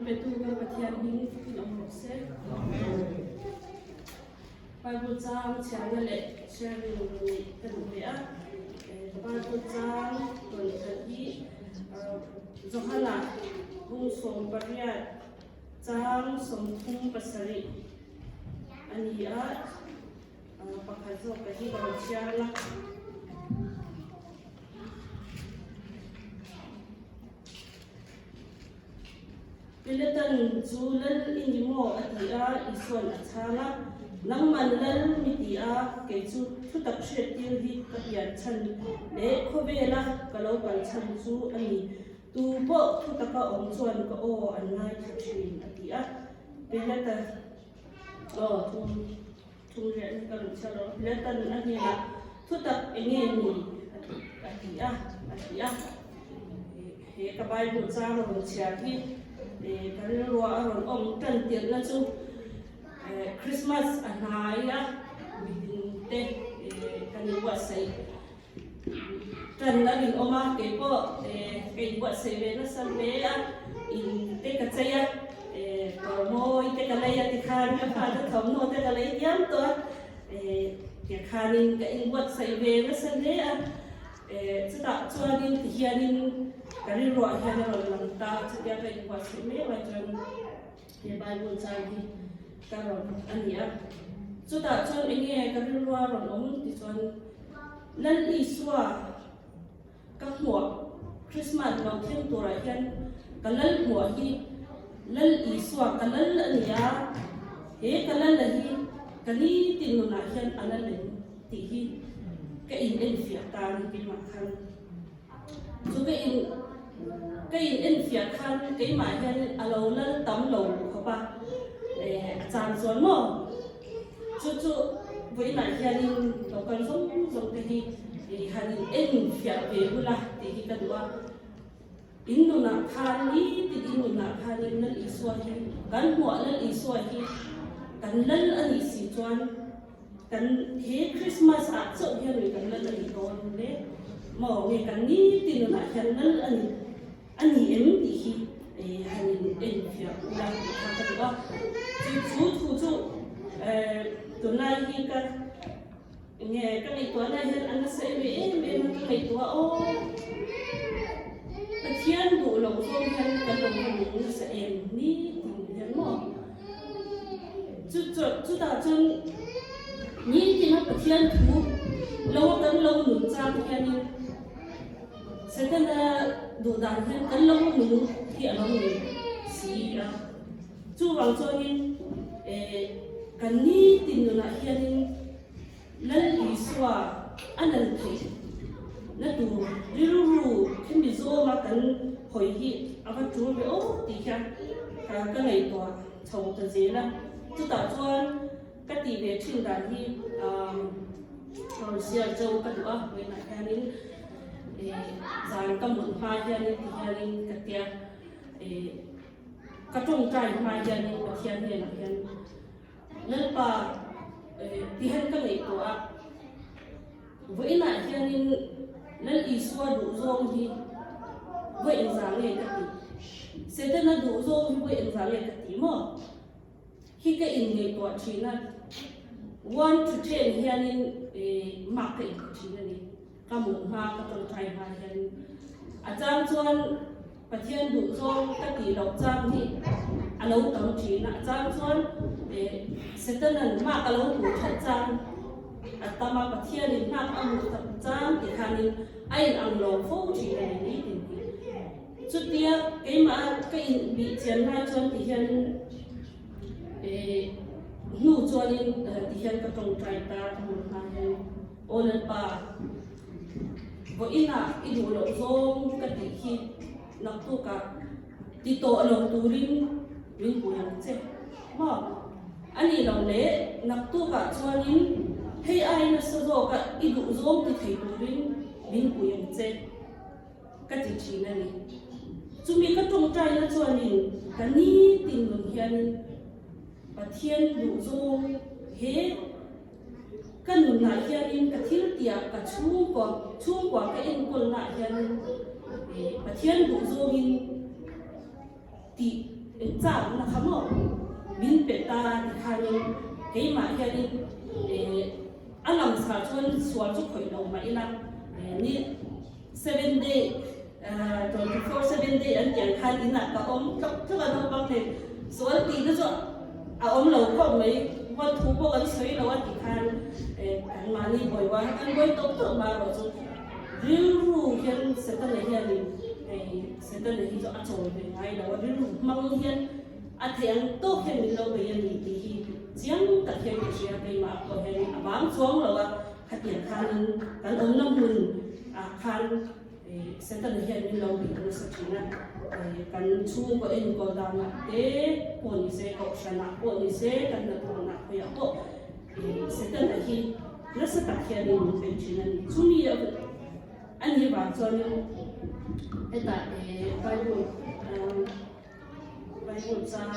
petu kan Pathian hming fakin awm rawh se. Bible chang chhiarna leh sharing neih ka duh ve a. Bible chang rawn khat hi Johana bung 18 chang 37 a ni a. Pakhat zawk ka hi ka rawn chhiar la. Pilatan chu lal i ni maw? a ti a, Isua'n a chhang a, Nangman lal mi ti a, kei chu thutak hriattir hi ka pian chhan leh khawvela ka lo kal chhan chu a ni. Tu pawh thutaka awm chuan ka aw an ngaithla thin, a ti a. Pilata aw thum thum leh ka rawn chhiar lo. Pilatan a hnenah, Thutak eng nge ni? a ti a, a ti a. He ka Bible chang a rawn chhiar hi ka rilrua a rawn awm tan tirhna chu Christmas a hnai a, mitin te kan inbuatsaih tan a rinawm a, kei pawh ka inbuatsaih ve nasa hle a, in te ka chei a, kawr mawi te ka lei a tikhan ka fate thawmhnaw te ka lei diam tawh a, tikhanin ka inbuatsaih ve nasa hle a. Chutah chuanin tihianin ka rilruah hian a rawn lang ta, chutia ka inbuatsaih mek lai chuan he Bible chang hi ka rawn a ni a. Chutah chuan eng nge ka rilrua rawn awm ti chuan Lal Isua ka hmuah Christmas lo thleng turah hian ka lal hmuah hi Lal Isua ka lal a ni a, he ka lal a hi ka nitin nunah hian a lal em? Tih hi ka in enfiah ta a ni keimah khan. Chu ka in ka in enfiah khan keimah hian a lo lal tam lo khawp a, eh a chang chuan maw? Chu chu vawiinah hianin lo kal zawng zawng te hi han in enfiah ve bula tih hi ka duh a. In nunah khan nitin in nunah khanin Lal Isua hi kan hmuah Lal Isua hi kan lal a nih si chuan Kan he Christmas ah chauh hian kan lal a nih dawn le maw nge kan nitin nunah hian lal a ni a ni em tih hi han in enfiah ula tih kha ka duh a. Chu chu thu chu tunlai hi ka nge ka ngaihtuahna hian a nasa em em em a ka ngaihtuah aw Pathian duh loh zawng hian kan lo va nung nasa em nitin hian maw. Chu chu chutah chuan nitin a Pathian thu lo a kan lo nun chang hianin Setana duh dan hian kan lo nung hi a lo ni si a. Chuvang chuanin eh kan nitin nunah hianin Lal Isua a lal theih na tur rilru hemi zawnga kan hawi hi a va tul ve aw tih hian ka ka ngaihtuah chho ta zel a. Chutah chuan ka tih ve thin dan hi rawn share chau ka duh a, vawiinah hianin zan ka mut hma hianin ti hianin ka tia ka tawngtai hma hianin Pathian hnenah hian Lalpa, tihian ka ngaihtuah a, vawiinah hianin Lal Isua duh zawng hi vawi engzah nge ka ti? Setana duh zawng hi vawi engzah nge ka ti maw? Hi ka inngaihtuah thin a, one to ten hianin mark ka inpe thin a ni. Ka hmuh hma, ka tawngtai hma hian a chang chuan Pathian duh zawng ka tih loh chang hi a lo tam thin a, a chang chuan Setanan hma ka lo hmuh that chang a tam a, Pathianin hma ka hmuh that chang tih khanin a in ang lo fo thin a ni ni tin hi. Chutia keimah ka inbih chian lai chuan ti hian hnu chuanin ti hian ka tawngtai ta ka hmuh hma hian. Aw Lalpa, vawiinah i duh loh zawng ka tih hi naktukah ti tawh lo turin min pui ang che maw? A nih loh le, naktukah chuanin hei ai nasa zawka i duh zawng ti thei turin min pui ang che ka ti thin a ni. Chumi ka tawngtaina chuanin ka nitin nun hianin Pathian duh zawng he Ka nunah hianin ka thil tiah ka chhungkua chhungkua ka enkawlnaah hianin Pathian duh zawngin tih Chakna kha maw min pe ta ti khanin keimah hianin a langsar chuan sual chu khawih lo mah ila ni 7 day 24/7 day an tih ang khan inah ka awm tlawk tlawk a naupang nen sual tihna chu a awm lo khawp mai huat thu pawh kan sawi lo a ti khan kan mahni buai buai kha kan buai tawp tawp mah erawh chu rilru hian Setana hianin hei Setana hi chu a chawi ve ngai lo a, rilru hmang hian a theih ang tawk hian min lo bei a ni tih hi chiang tak hian ka hria, keimah pawh hian a vang chuang lo a, khatiang khanin kan awmna hmun ah khan Setana hian min lo bei nasa thin a, kan chhungkaw enkawl danah te pawh ni se, kohhranah pawh ni se, kan hnathawhna khawiah pawh Setana hi nasa tak hianin min bei thin a ni. Chumi A nih vang chuanin hetah Bible Bible chang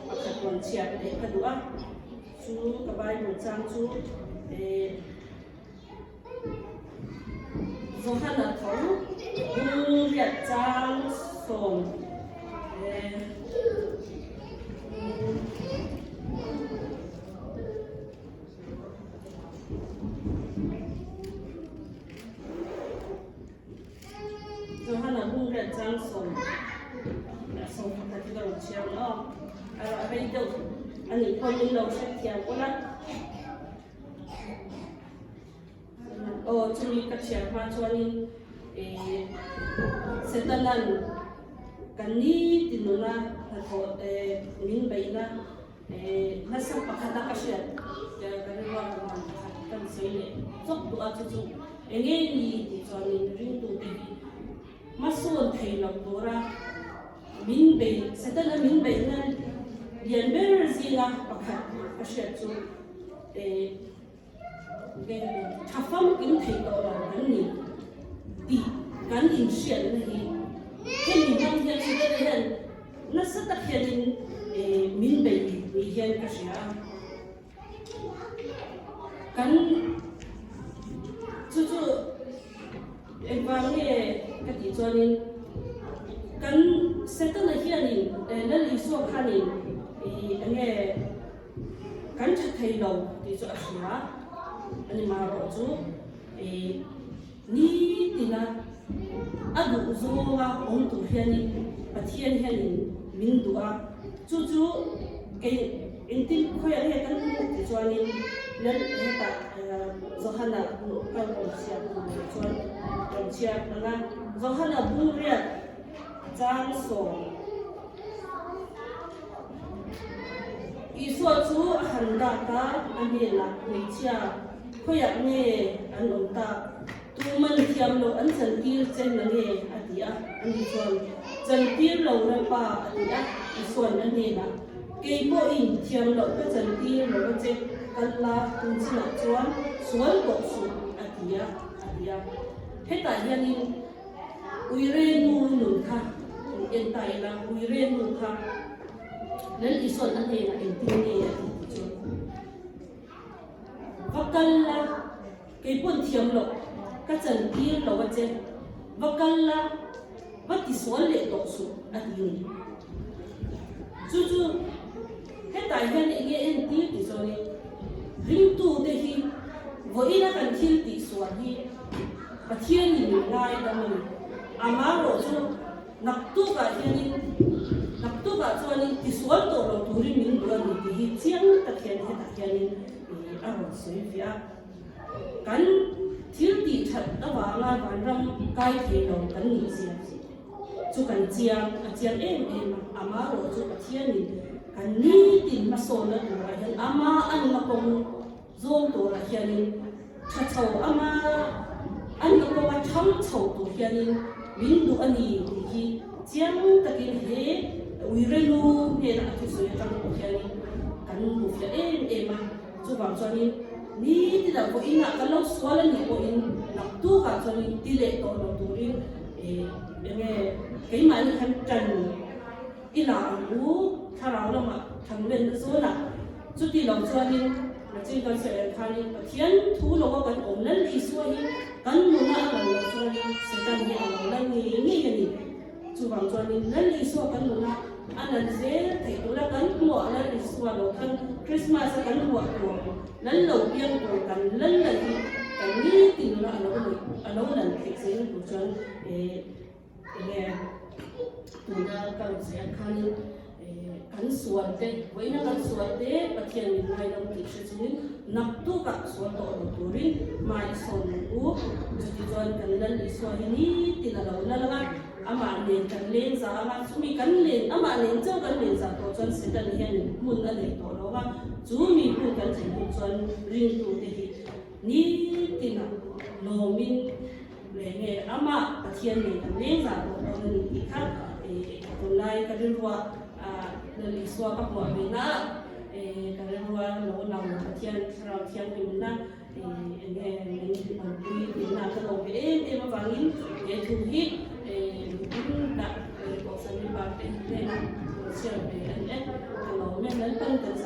pakhat rawn chhiat leh ka duh a, chu ka Bible chang chu Johana tho bung riat chang sawm. Johana bung riat chang 11 hi ka rawn chhiar ang aw. A rei deuh a nih pawhin min lo hriat thiam ula. Aw chumi ka chhiar hma chuanin eh Setanan kan nitin nuna hnathawh eh min beihna Nasa pakhata ka hriat ka rilruah ka man pakhat kan sawi leh chawk duh a, chu chu enge ni tih chuanin ringtute hi hmasawn thei lo tura min bei Setana min beihna lian ber zinga pakhat ka hriat chu tha famkim thei tawh lo kan ni tih kan inhriatna hi hemi hmang hian Setana hian nasa tak hianin min bei ni hian ka hria a. Kan chu chu engvang nge ka tih chuanin kan Setana hianin Lal Isua khanin enge Kan tha thei lo tih chu a hria a ni marawh chu nitina a duh zawnga awm tur hianin Pathian hianin min duh a, chu chu kei engtin khawiah nge kan hmuh tih chuanin Lal hetah Johana kal rawn chhiar tur chuan rawn chhiar ang a, Johana bungriat chang sawm. Isua chu a han dak a, a hnenah, Hmeichhia, khawiah nge an awm tak? Tuman thiam loh an chantir che na nge? a ti a. Ani chuan, Chantir lo Lalpa, a ti a. Isua'n a hnenah, Kei pawhin thiam loh ka chantir lo a che, kal la, tun chinah chuan sual tawh suh, a ti a, a ti a. Hetah hianin Uire nu nun kha in en ta ila, Uire nu kha Lal Isua'n a hnenah engtin nge a tih tih chu va kal la, kei pawn thiam loh ka chan tir lo a che, va kal la, va tisual leh tawh suh a ti ni. Chu chu hetah hian enge entir tih chuanin ringtute hi vawiina kan thil tihsual hi Pathianin min ngaidam a ni. Amaherawh chu naktukah hianin naktukah chuanin tisual tawh lo turin min duh a ni tih hi chiang tak hian hetah hianin a rawn sawi fiah a. Kan thil tih that avanga vanram kai thei lo kan nih zia chu kan chiang, a chiang em em a. Amaherawh chu Pathianin kan nitin hmasawnna turah hian ama anna kawng Zawng turah hianin tha chho ama an la kawnga thang chho tur hianin min duh a ni tih hi chiang takin he Uirenu hnena a thusawi atang pawh hianin kan hmu fiah em em a. Chuvang chuanin nitin ah vawiinah kan lo sual a nih pawhin naktukah chuanin ti leh tawh lo turin enge keimahni khan tan I la ang u, thlarau lamah thanglenna zawnah chuti lo chuanin Rachin kan sawi ang khanin Pathian thu loa kan awm lal Isua hi kan nuna a lang loh chuanin Satan hi a lo lal ngei ngei a ni. Chuvang chuanin Lal Isua kan nuna a lan zel theih tura kan hmuah Lal Isua lo khan Krismas a kan hmuah tur Lal lo piang tur kan lal lal hi kan nitin nuna a lo neih a lo lan theih zel na tur chuan eh enge tuna ka rawn sawi ang khanin eh kan sual te vawiina kan sual te Pathian min ngailo tih hre chungin naktukah sual tawh lo turin hma i sawn ang u. Chutichuan kan Lal Isua hi nitin a lo lal ang a, amah nen kan leng za ang a, chumi kan len amah nen chauh kan len zah tawh chuan Satan hian hmun a nei tawh lo ang a, chu mi hmun kan thlen hnu chuan ringtute hi nitin a lawmin leh nge amah Pathian nen kan leng zah tawh dawn a ni tih kha tunlai ka rilruah Lal Isua ka hmuah ve na a, ka rilrua lo lang Pathian Thlarau Thianghlimna Eng nge min awmpui tihna ka lo ve em em avangin he thu hi mitin dah kohhran mipa te hnenah rawn share ve a ni e. Ka lawm e, Lalpan kan.